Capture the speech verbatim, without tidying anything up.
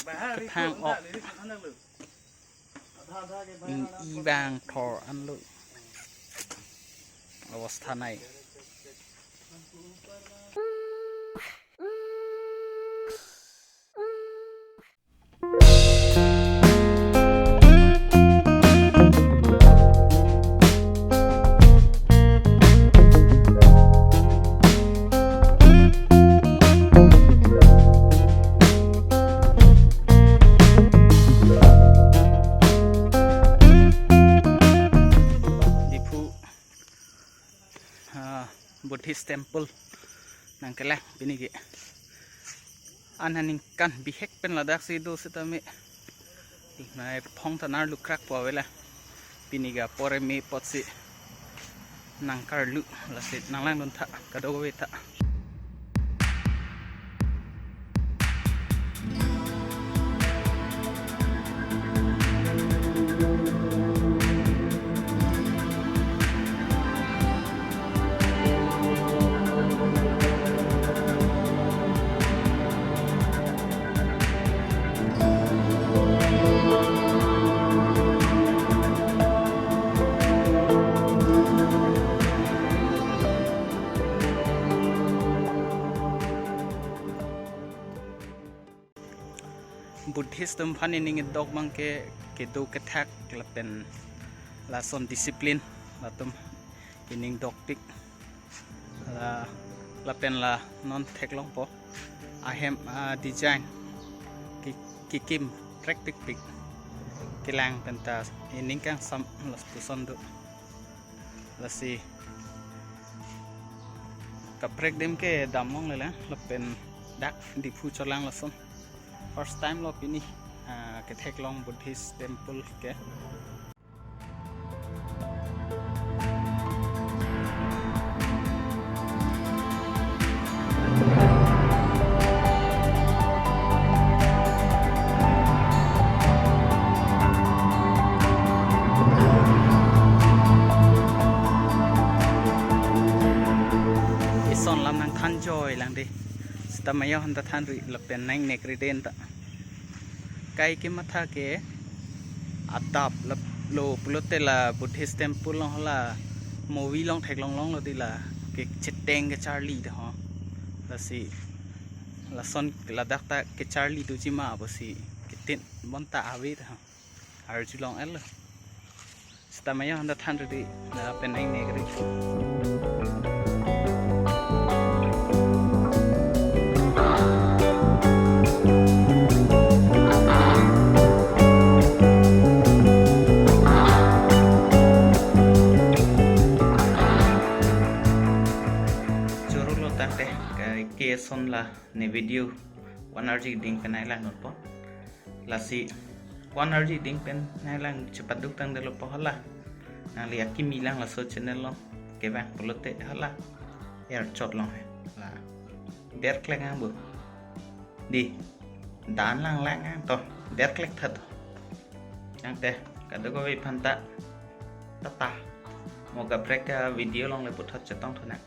Kethang ok. Ing-i vang thor anlo. Avastha nai. Diphu, ah, Buddhist temple nangkelang pini ke. An aningkan bihek pen ladak si do sitame. Nai phong ta nar lukrak po avela. Pini ke apor eme apotsi nangkarlu, lasi nanglangdun tha, kadokave ta. Buddhist atum aphan ining idok abang ke kedo kethak lapen lason discipline latum ining dokpik. La, lapen la non theklongpo ahem, ah, design ki, kikim prekpikpik kelang penta ining kangsam lapuson do. Lasi kaprek adim ke damlongle lapen dak Diphu cholang lason. First time lo pini, ah, ketheklong Buddhist temple ke. Ison lam nangthan joy lang de. Sita mayo hanta thanri lapen nangnek ri den ta. Kai kematha ke adap lap lo pulote la Buddhist temple along hala movie along theklong longlo di la kecheteng kecharli de ho. Lasi lason ladak ta kecharli doji ma pusi ketin bonta ave de ho. Arjulong el. Sita mayo hanta thanri di, lapen nangnek ri. Choro lo tangte, ke, ke son la ne video one arji ding pen nanglang nonpo. Lasi one arji ding pen nanglang chepaduk tangdetlo po hala. Nangli akimi lang laso channel along kevang pulote hala. Er chot long he. La. Der klek ang bu. Di. Dan lang lang ang to. Der klek tha to. Tangte kadokave aphan ta. Tata. Mo kaprek a video along le puthot chetong thonang.